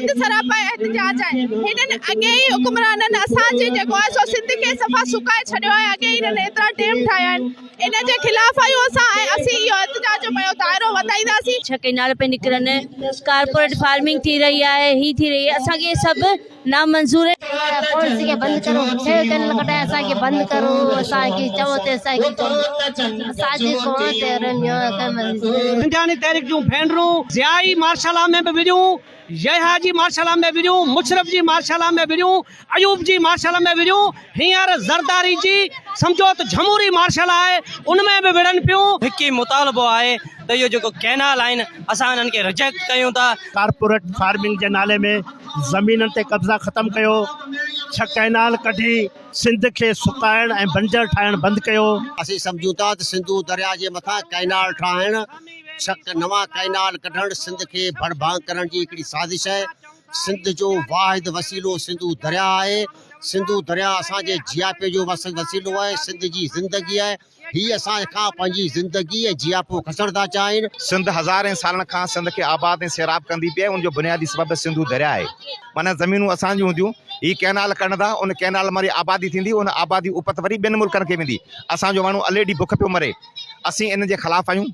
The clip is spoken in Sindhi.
سنڌ سراپا احتجاج آهي. هنن اڳي ئي حڪمرانن اسان جي جيڪو آهي سو سنڌ کي صفا سڪائي ڇڏيو آهي اڳي ئي هنن ايترا ڊيم ٺاهيا آهن ان جي خلاف آهيون اسان ۽ اسين اهو احتجاج جو پنهنجو دائرو وڌائينداسين. ڇهه ڪئنال پئي نڪرن، ڪارپوريٽ فارمنگ ٿي رهي آهي، هي ٿي رهي آهي، اسان کي اهي سڀ نامنظور آهن. پاليسي کي بند ڪرو ڇهه ڪئنال ڪڍائي اسان کي بند ڪرو اسان کي چئو ته اسان کي اسان جي ڪون تي رنيو سنڌياڻي تحريڪ جون ڀينرون ضيائي مارشلا ۾ به وڙهيون، يحيٰ جي مارشلا ۾ وڙهيون، مشرف جي مارشلا ۾ وڙهيون، ايوب جي مارشلا ۾ وڙهيون، هينئر زرداري جي سمجهو ته جهموري مارشل آهي ان ۾ به وڙهن پيون. هڪ ئي مطالبو آهي ته اهو جيڪو ڪئنال آهن اسان انهن کي رجيڪٽ ڪيون ٿا. ڪارپوريٽ فارمنگ جي نالي ۾ زمينن تي قبضا ختم ڪيو، ڇهه ڪئنال ڪڍي سنڌ کي سڪائڻ ۽ بنجر ٺاهڻ بند ڪيو. اسين سمجهون ٿا ته سنڌو درياء جي مٿان ڪئنال ٺاهڻ، ڇهه نوان ڪئنال ڪڍڻ سنڌ کي ڀڙڀانگ ڪرڻ جي هڪڙي سازش آهي. سنڌ جو واحد وسيلو سنڌو درياء آهي. سنڌو درياء اسان جي جياپي جو وسيلو آهي، سنڌ جي زندگي آهي. هي اسان کان پنهنجي زندگي ۽ جياپو کسڻ ٿا چاهين. سنڌ هزارين سالن کان سنڌ کي آباد ۽ سيراب ڪندي پئي آهي ان جو بنيادي سبب سنڌو درياء آهي معنيٰ زمينون اسان جون هونديون هي ڪئنال ڪڍندا ان ڪئنال مان وري آبادي ٿيندي ان آبادي اپت وري ٻين ملڪن کي ويندي اسان جو ماڻهو الريڊي بک پيو مري اسين ان جي خلاف آهيون.